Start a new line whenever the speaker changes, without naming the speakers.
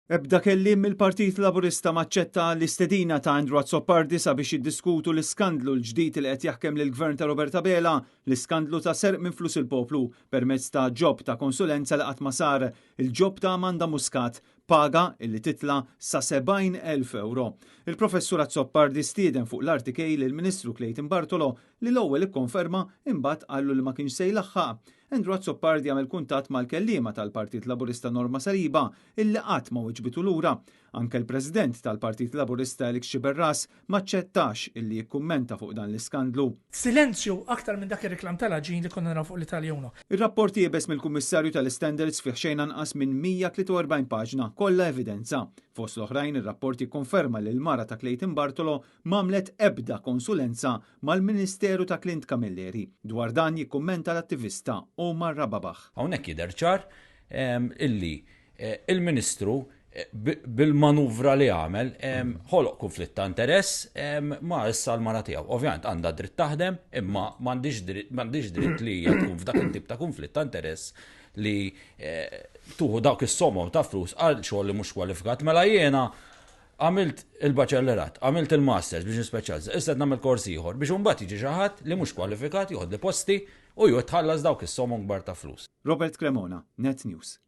Ebda kelliem mill-Partit Laburista m'aċċetta l-istedina ta' Andrew Azzopardi sabiex jiddiskutu l-iskandlu l-ġdid li qed jaħkem lill-Gvern ta' Robert Abela, l-iskandlu ta' serq minn flus il-poplu permezz ta' job ta' konsulenza li qatt ma sar, il-job ta' Amanda Muscat, paga illi titla' sa 70,000 ewro. Il-Professur Azzopardi stieden fuq l-RTK lill-Ministru Clayton Bartolo li l-ewwel ikkonferma imbagħad qallu li ma kienx se jlaħħaq. Andrew Azzopardi għamel kuntatt mal-kelliema tal-Partit Laburista Norma Saliba illi qatt ma weġbitu lura. Anke l-President tal-Partit Laburista Alex Sciberras m'aċċettax illi jikkummenta fuq dan l-iskandlu.
Silenzju aktar minn dak ir-reklam tal-għaġin li konna naraw fuq l-Italia Uno.
Ir-rapport iebes mill-Kummissarju tal-Istandards fih xejn anqas minn 143 paġna, kollha evidenza. Fost l-oħrajn ir-rapport jikkonferma li l-mara ta' Clayton Bartolo m'għamlet ebda konsulenza mal-Ministeru ta' Clint Camilleri. Dwar dan jikkummenta l-attivista Omar Rababah.
Hawnhekk jidher ċar illi il-Ministru bil-manuvra li għamel ħoloq kunflitt ta' interess ma' issa l-mara tiegħu. Ovvjament għandha dritt taħdem, imma m'għandhiex dritt li hija tkun f'dak it-tip ta' kunflitt ta' interess li tuħu dawk is-somom ta' flus għal xogħol li mhux kwalifikat. Mela jiena Għamilt il-baċellerat, għamilt il-masters biex nispeċjalizza, issa qed nagħmel kors ieħor biex imbagħad jiġi xi ħadd li mhux kwalifikat joħodli posti u jitħallas dawk is-somom kbar ta' flus.
Robert Cremona, Net News.